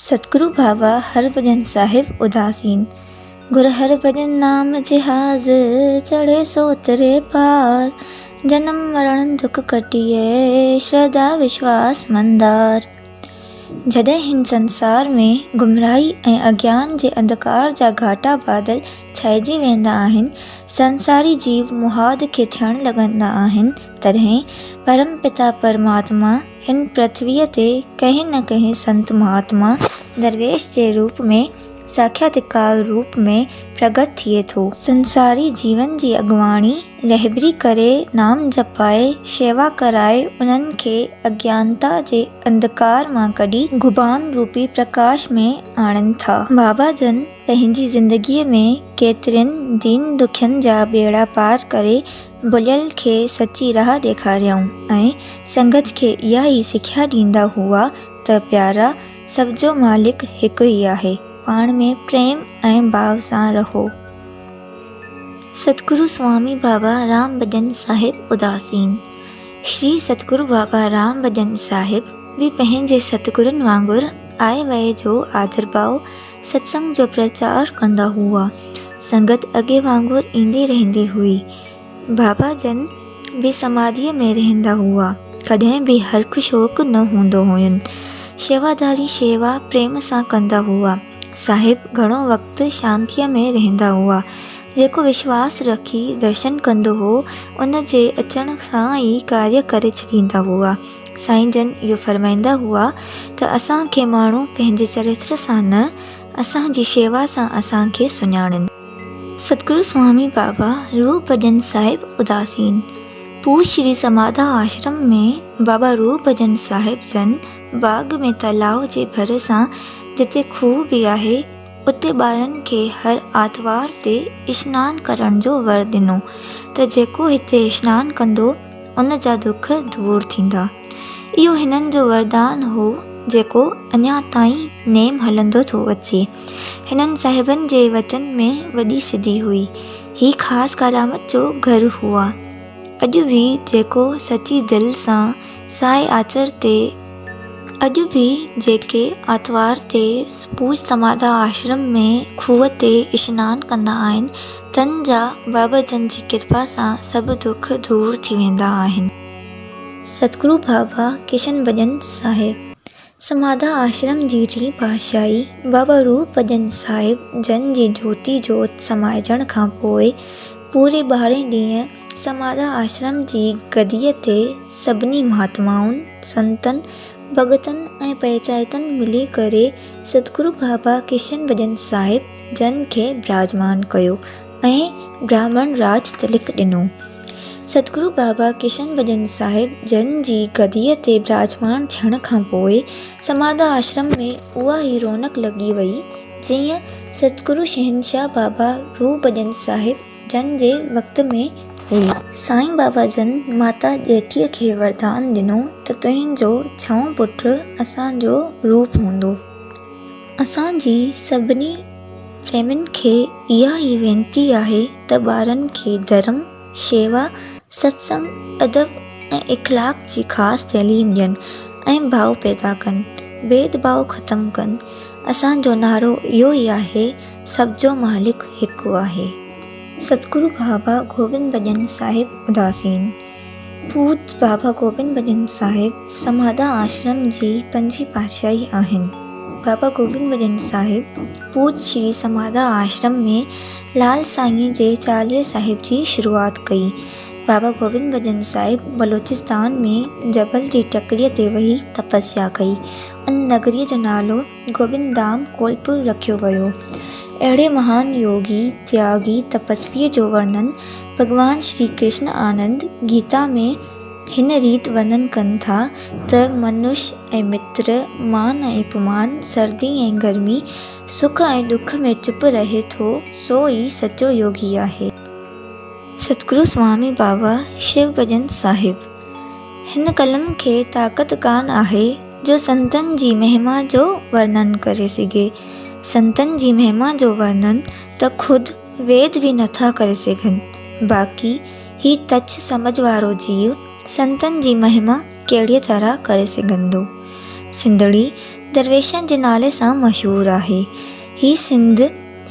ستگرو بابا هرڀجن صاحب اداسين، گر هرڀجن نام جهاز، چڙهي سو اتري پار، جنم مرڻ دک ڪٽيئي، شرڌا وشواس مندار. جڏهن هن سنسار ۾ گمراهي ۽ اگيان جي انڌڪار جا گهاٽا بادل ڇانئجي ويندا آهن، سنساري جيو موهاد کي ٿيڻ لڳندا آهن، تڏهن پرم پتا پرماتما هن پرٿويء تي ڪنهن نه ڪنهن سنت مهاتما درويش جي روپ ۾ ساکياتڪار روپ ۾ پرگهٽ ٿئي ٿو. سنساري جيون جي اڳواڻي، رهبري ڪري، نام جپائي، شيوا ڪرائي انهن کي اگيانتا جي انڌڪار مان ڪڍي گبان روپي پرڪاش ۾ آڻين ٿا. بابا جن پنهنجي زندگيء ۾ ڪيترين دين دکين جا ٻيڙا پار ڪري ڀليل کي سچي راهه ڏيکاريائون ۽ سنگت کي اها ئي سکيا ڏيندا هئا ته پيارا سڀ جو مالڪ هڪ ئي آهي، پاڻ ۾ پريم ۽ ڀاء سان رهو. ستگرو سوامي بابا رام ڀڄن صاحب اداسين، شري ستگرو بابا رام ڀڄن صاحب به پنهنجي ستگرن وانگر آئي وئي جو آڌرڀاء، ستسنگ جو پرچار ڪندا هئا. سنگت اڳي وانگر ايندي رهندي هئي. بابا جن به سماڌيء ۾ رهندا هئا. ڪڏهن به هرک شوق نه هوندو هين. شيواداري شيوا پريم سان ڪندا هئا. صاحب گهڻو وقت شانتيء ۾ رهندا هئا. جيڪو وشواس رکي درشن ڪندو هو، ان جي اچڻ سان ئي ڪاريه ڪري ڇڏيندا هئا. سائين جن اهو فرمائيندا هئا ته اسان کي ماڻهو پنهنجي چريتر سان نه، اسان جي شيوا سان اسان کي سڃاڻين. ستگرو سوامي بابا روح ڀڄن صاحب اداسين، پوء شري سماڌا آشرم ۾ بابا روح ڀڄن صاحب جن باغ ۾ تلاء جي ڀر سان جتي کوهه به آهي، اتي ٻارن کي هر آتوار تي اشنان ڪرڻ جو ور ڏنو ته جيڪو هتي اشنان ڪندو ان جا دک دور ٿيندا. اهو هنن جو وردان هو جيڪو اڃا تائين نيم هلندو ٿو اچي. هنن صاحبن جي وچن ۾ وڏي سڌي هئي. هي خاص ڪرامت جو گهر هئا. اڄ به جيڪو سچي دل سان سائي آچر تي. اڄ به جيڪي آتوار تي سپوج سماڌا آشرم ۾ کوهه تي اشنان ڪندا آهن، تن جا بابا جن جي ڪرپا سان سڀ دک دور ٿي ويندا آهن. ستگرو بابا ڪشن ڀڄن صاحب سماڌا آشرم جي ٽين پاتشاهي بابا روح ڀڄن صاحب جن جي جوتي جوت سمائجڻ کان پوء پوري ٻارهين ڏينهن سماڌا آشرم جي گديء تي سڀني مهاتمائن، سنتن، ڀڳتن ۽ پئچائتن ملي ڪري ستگرو بابا ڪشن ڀڄن صاحب جن کي براجمان ڪيو ۽ براهمڻ راڄ تلڪ ڏنو. ستگرو بابا ڪشن ڀڄن صاحب جن جي گديء تي براجمان ٿيڻ کان پوء سماڌا آشرم ۾ اها ئي رونق لڳي وئي، جيئن ستگرو شهنشاهه بابا روح ڀڄن صاحب جن جي وقت ۾ هئي. سائين بابا جن ماتا ڄيٺيء کي وردان ڏنو ته تنهنجو ڇهون پٽ اسان جو روپ هوندو. اسان جي سڀني پريمين کي اها ئي وينتي آهي ته ٻارن کي ڌرم، شيوا، ستسنگ، ادب ۽ اخلاق جي خاص تعليم ڏين ۽ ڀاء پيدا ڪن، ڀيد ڀاء ختم ڪن. اسان جو نعرو اهو ئي آهي سڀ جو مالڪ هڪ آهي. ستگرو بابا گوبند ڀڄن صاحب اداسين، پوت بابا گوبند ڀڄن صاحب سماڌا آشرم جي پنجين پاتشاهي آهن. بابا گوبند ڀڄن صاحب پوت شري سماڌا آشرم ۾ لال سائينء جي چاليهه صاحب جي شروعات ڪئي. بابا گوبند ڀڄن صاحب بلوچستان ۾ جبل جي ٽڪريء تي ويهي تپسيا ڪئي. ان نگريء جو نالو گوبند ڌام ڪولپور رکيو ويو. اهڙي مهان يوگي، تياڳي، تپسويء جو ورنن ڀڳوان شري ڪرشن آنند گيتا ۾ هن ريت ورنن ڪن ٿا ته منش ۽ متر، مان ۽ اپمان، سردي ۽ گرمي، سک ۽ ڏک ۾ چپ رهي ٿو سو ئي سچو يوگي آهي. ستگرو سوامي بابا شو ڀڄن صاحب. هن قلم کي طاقت ڪانه آهي جو سنتن جي مهما جو ورنن ڪري سگهي. سنتن جي مهما جو ورنن ته خود ويد به نٿا ڪري سگهن، باقي هي تڇ سمجهه وارو جيو سنتن جي مهما ڪهڙيء طرح ڪري سگهندو. سنڌڙي درويشن جي نالي سان مشهور آهي. هي سنڌ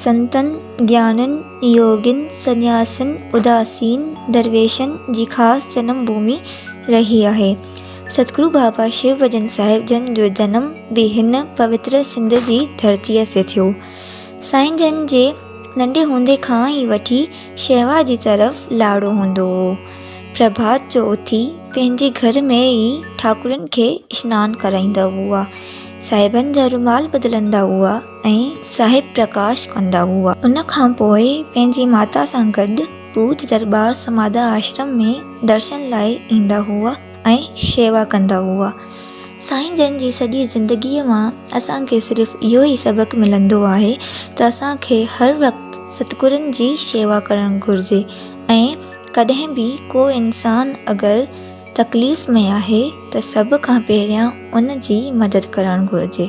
سنتن، گيانين، يوگين، سنياسين، اداسين، درويشن جي خاص جنم ڀومي رهي آهي. ستگرو بابا شو ڀڄن صاحب جن جو جنم به هن پوتر سنڌ جي ڌرتيء تي ٿيو. سائين جن جي ننڍي هوندي کان ئي وٺي شيوا جي طرف لاڙو هوندو هو. پرڀات جو اٿي پنهنجي گهر ۾ ئي ٺاڪرن کي اشنان ڪرائيندا هئا. صاحبن جا رومال بدلندا هئا ۽ صاحب پرڪاش ڪندا هئا. ان کان پوء پنهنجي ماتا سان گڏ پوڄ درٻار سماڌا آشرم ۾ درشن لاء ايندا هئا ۽ شيوا ڪندا هئا. سائين جن جي سڄي زندگيء مان اسان کي صرف اهو ئي سبق ملندو آهي ته اسان کي هر وقت ستگرن جي شيوا ڪرڻ گهرجي ۽ ڪڏهن به ڪو انسان اگر تڪليف ۾ آهي ته سڀ کان پهريان ان جي مدد ڪرڻ گهرجي.